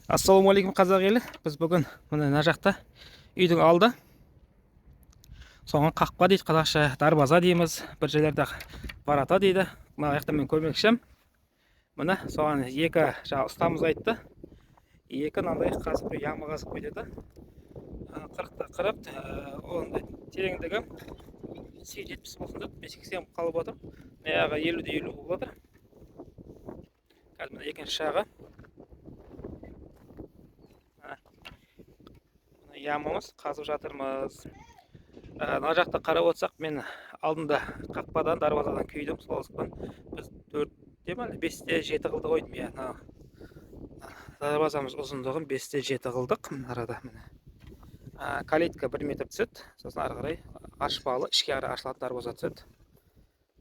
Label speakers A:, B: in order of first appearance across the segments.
A: Ассалаумағалейкум, қазақ елі. Біз бүгін міне мына жақта үйдің алды. Соған қақпа дейді, қазақша дарбаза дейміз, бір жерлерде ворота дейді. Мына жақта мен көмекшім. Міне соған екі жаңа ұстамыз айтты. Екі мынандай қазып қой, яма қазып қой деді. 40-та 40, оның тереңдігі 70 болсын деп, мен 80 қалып отыр. Мына жағы 50-де 50 болып отыр. Қазір мына екінші жағы. Мына ямамыз қазып жатырмыз. Мына жақта қарап отырсақ, мен алдында қақпадан, дарбазадан күйдім. Сол біз 4-те ме, 5-те 7 қылды қойдым. Иә, мына дарбазамыз ұзындығын 5-те 7 қылдық. Мына арада міне. Калитка 1 метр түседі, сосын ары қарай ашпалы, ішке қарай ашылатын дарбаза түседі.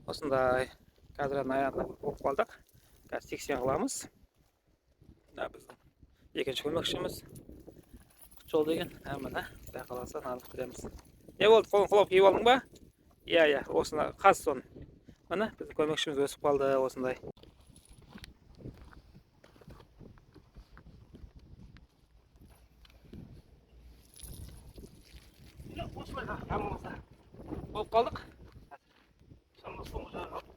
A: Осындай қазір аяғында болып қалдық. Қазір 80 қыламыз. Мына біздің екінші көмекшіміз Құтжол деген. Міне, құдай қаласа, мынаны бітіреміз. Не болды, қолын құлап киіп алдың ба? Иә, иә, осыны қаз соны. Міне, біздің көмекшіміз өсіп қалды осындай. Осылай ямымызда болып қалдық. Соңғы жағы қалды.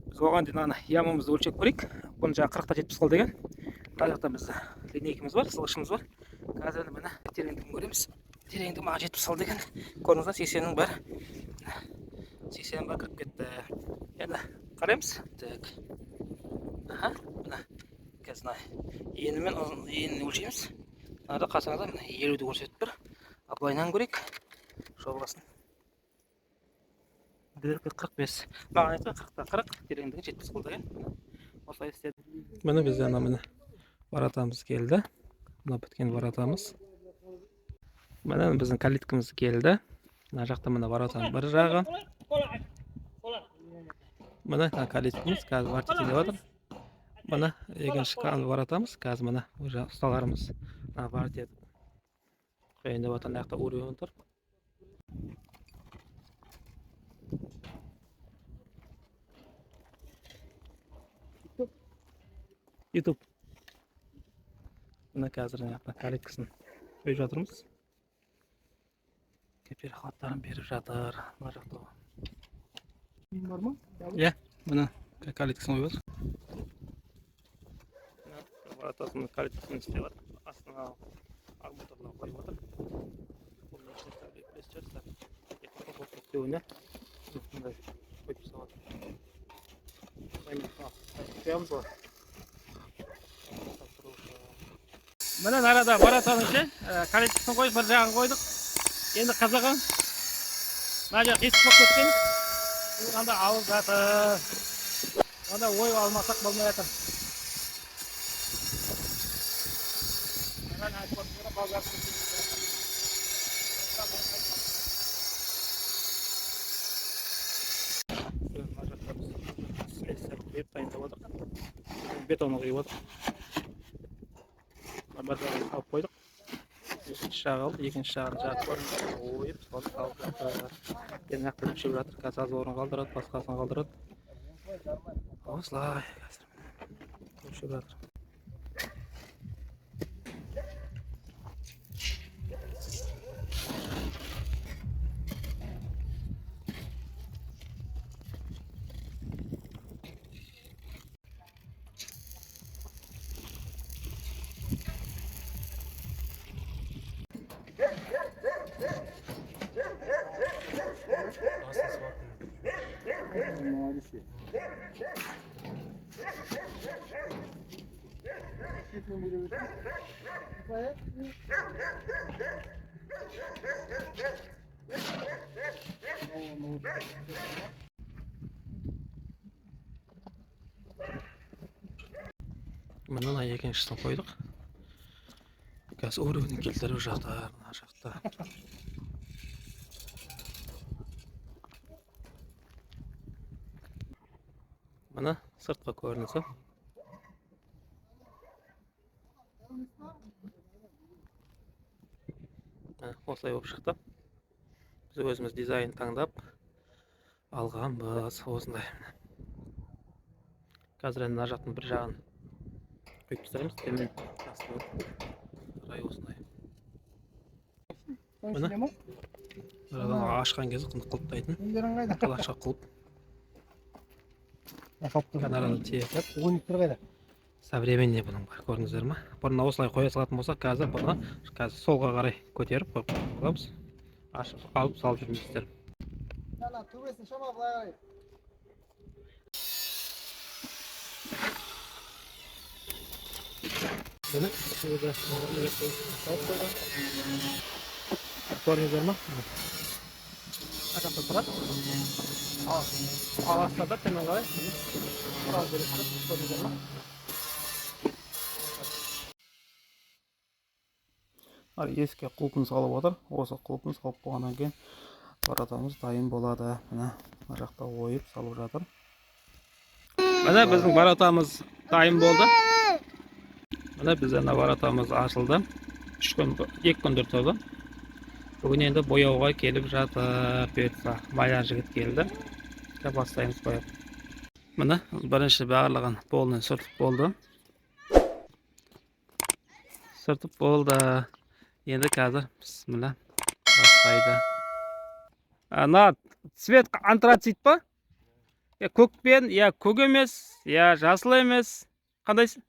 A: Біз оған дейін ана ямамызды өлшеп көрейік. Бұны жаңа 40-та 70 қыл деген. Мына жақта бізде линейкамыз бар, сызғышымыз бар. Қазір енді міне тереңдігін көреміз. Тереңдігі маған 70 қыл деген. Көрдіңіз ба, 80-нің бар. 80-нің бар кіріп кетті. Енді қараймыз. Так. Аха, міне. Қазір мына енімен ұзын енін өлшейміз. Мынада қарасаңыздар, міне 50-ді көрсетіп тұр. Ал былайынан көрейік жобасын. Дөркі 45. Маған айтқан 40-та 40, тереңдігі 70 қыл деген. Осылай істедім. Міне бізде ана міне воротамыз келді. Мына біткен воротамыз. Міне біздің калиткамыз келді. Мына жақта міне воротаның бір жағы. Міне мына калиткамыз қазір варить етіп жатыр. Міне екінші воротамыз қазір міне уже ұсталарымыз мына варить етіп қояйын деп жатыр. Мына жақта уровень тұр. YouTube. Мына қазір мына жақта калиткасын қойып жатырмыз. Переходтарын беріп жатыр. Мына жақта.
B: Бар ма?
A: Иә, міне калиткасын қойып жатыр. Мына воротасының калиткасын істеп жатыр. Астына арматураны қойып жатыр. Бұның ішіне білесіз шығарсыздар. Мындай қойып тастап жатыр. Қоямыз ғой. Міне арада воротаның ше, калиткасын қойып, бір жағын қойдық. Енді қызығы, мына жақ есік болып кеткен. Онда алып жатыр. Онда ойып алмасақ болмай жатыр. Бетонды құйып отыр. Бір жағын салып қойдық. Екінші жағы алды, екінші жағын жағып ойып, соны салып жатыр. Енді мына жақта өлшеп жатыр, қазір аз орын қалдырады, басқасын қалдырады. Осылай қазір өлшеп жатыр. Міне мына екіншісін қойдық. Қазір уровень келтіріп жатыр мына жақта. Міне сыртқы көрінісі. Осылай болып шықты. Біз өзіміз дизайн таңдап алғанбыз осындай. Қазір енді мына жақтың бір жағын құйып тастаймыз, төмен астына қарай осындай.
B: Соның ішінде ма?
A: Мынадан ашқан кезде құлыптайтын
B: Нелерің қайда?
A: Қалақша құлып.
B: Қалып тұр.
A: Канараны тиетіп.
B: Ойниктер қайда?
A: Современный бұның бар, көрдіңіздер ма? Бұрын осылай қоя салатын болсақ, қазір бұны қазір солға қарай көтеріп қойып қоямыз, ашып алып салып жүрмейсіздер.
B: Ана төбесін шама былай қарай.
A: Міне, өзі салып қойды. Көрдіңіздер ма? Ар жақта тұрады, ал аласыздар да төмен қарай, міне, тұра бересіздер. Көрдіңіздер ма? Ал есікке құлпын салып отыр. Осы құлпын салып болғаннан кейін воротамыз дайын болады. Міне, мына жақта ойып салып жатыр. Міне, біздің воротамыз дайын болды. Міне, бізде мына воротамыз ашылды. 3 күн, 2 күндір тұрды. Бүгін енді бояуға келіп жатыр, бұйыртса. Маляр жігіт келді. Қазір бастаймыз бояп. Міне, бірінші барлығын полный сүртіп болды. Сүртіп болды. Енді қазір, бісміллә, бастайды. Ана цвет антрацит па? Я көкпен, я көк емес, я жасыл емес. Қандайсы?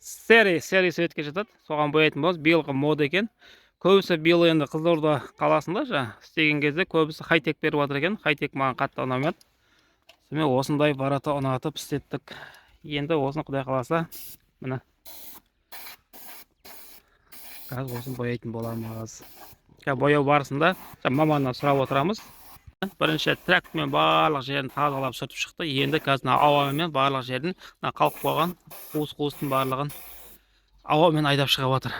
A: Серый, серый цветке жатады. Соған бояйтын боламыз. Биылғы мода екен. Көбісі биыл енді Қызылорда қаласында жаңа істеген кезде көбісі хайтек беріп жатыр екен. Хайтек маған қатты ұнамады. Сонымен осындай ворота ұнатып істеттік. Енді осыны, құдай қаласа, міне, қазір осыны бояйтын боламыз. Қазір бояу барысында жаңа маманнан сұрап отырамыз. Бірінші трактормен барлық жерін тазалап, сүртіп шықты. Енді қазір мына ауамен барлық жерін, мына қалып қойған қуыс қуыстың барлығын ауамен айдап шығып жатыр.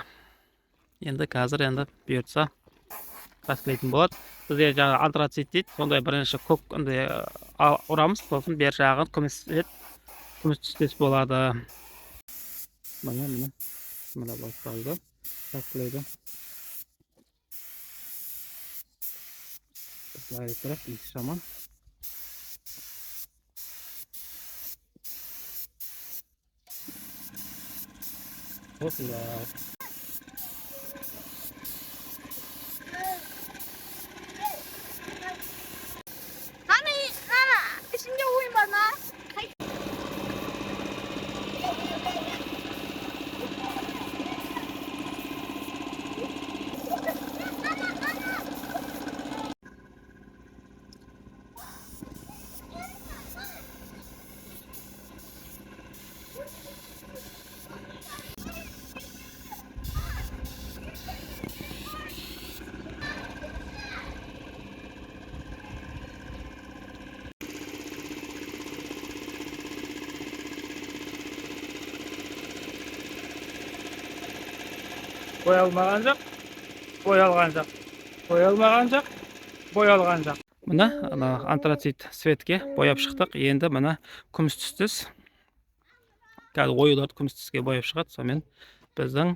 A: Енді қазір енді бұйыртса, краскілейтін болады. Бізде жаңағы антрацит дейді, сондай бірінші көк андай ұрамыз, сосын бер жағын күміс цвет, күміс түстес болады. Міне, міне, міне, басталды, краскілеуді. Былай тұрады, иісі жаман. Осындай.
C: Ана, ана, ішінде ойын бар ма?
A: Боялмаған жақ, боялған жақ, боялмаған жақ, боялған жақ. Міне, ана антрацит цветке бояп шықтық. Енді міне, күміс түстес. Қазір оюларды күміс түске бояп шығады. Сонымен біздің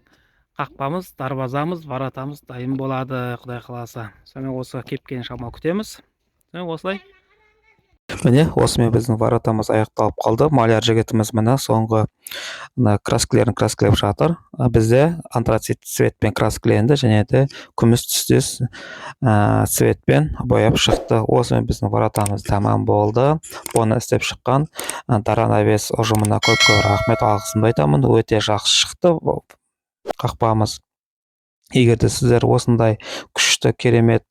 A: қақпамыз, дарбазамыз, воротамыз дайын болады, құдай қаласа. Сонымен осы кепкен шамал күтеміз. Сонымен осылай. Міне, осымен біздің воротамыз аяқталып қалды. Маляр жігітіміз, міне, соңғы мына краскілерін краскілеп жатыр. Бізде антрацит цветпен краскіленді және де күміс түстес цветпен бояп шықты. Осымен біздің воротамыз тамам болды. Бұны істеп шыққан Дара Навес ұжымына көп көп рахмет, алғысымды айтамын. Өте жақсы шықты қақпамыз. Егер де сіздер осындай күшті, керемет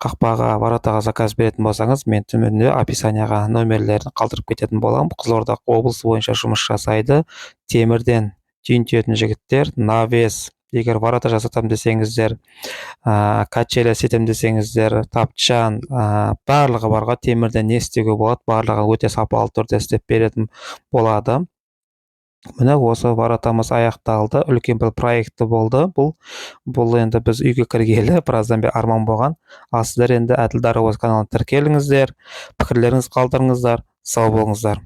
A: қақпаға, воротаға заказ беретін болсаңыз, мен төменде описанияға номерлерін қалдырып кететін боламын. Қызылорда облысы бойынша жұмыс жасайды. Темірден түйін түйетін жігіттер, навес, егер ворота жасатамын десеңіздер, качеля істетемін десеңіздер, тапчан, барлығы барға, темірден не істеуге болады, барлығы өте сапалы түрде істеп беретін болады. Міне, осы воротамыз аяқталды. Үлкен бір проекті болды бұл. Бұл енді біз үйге кіргелі біраздан бері арман болған. Ал сіздер енді Әділ Дарабоз каналына тіркеліңіздер, пікірлеріңізді қалдырыңыздар. Сау болыңыздар.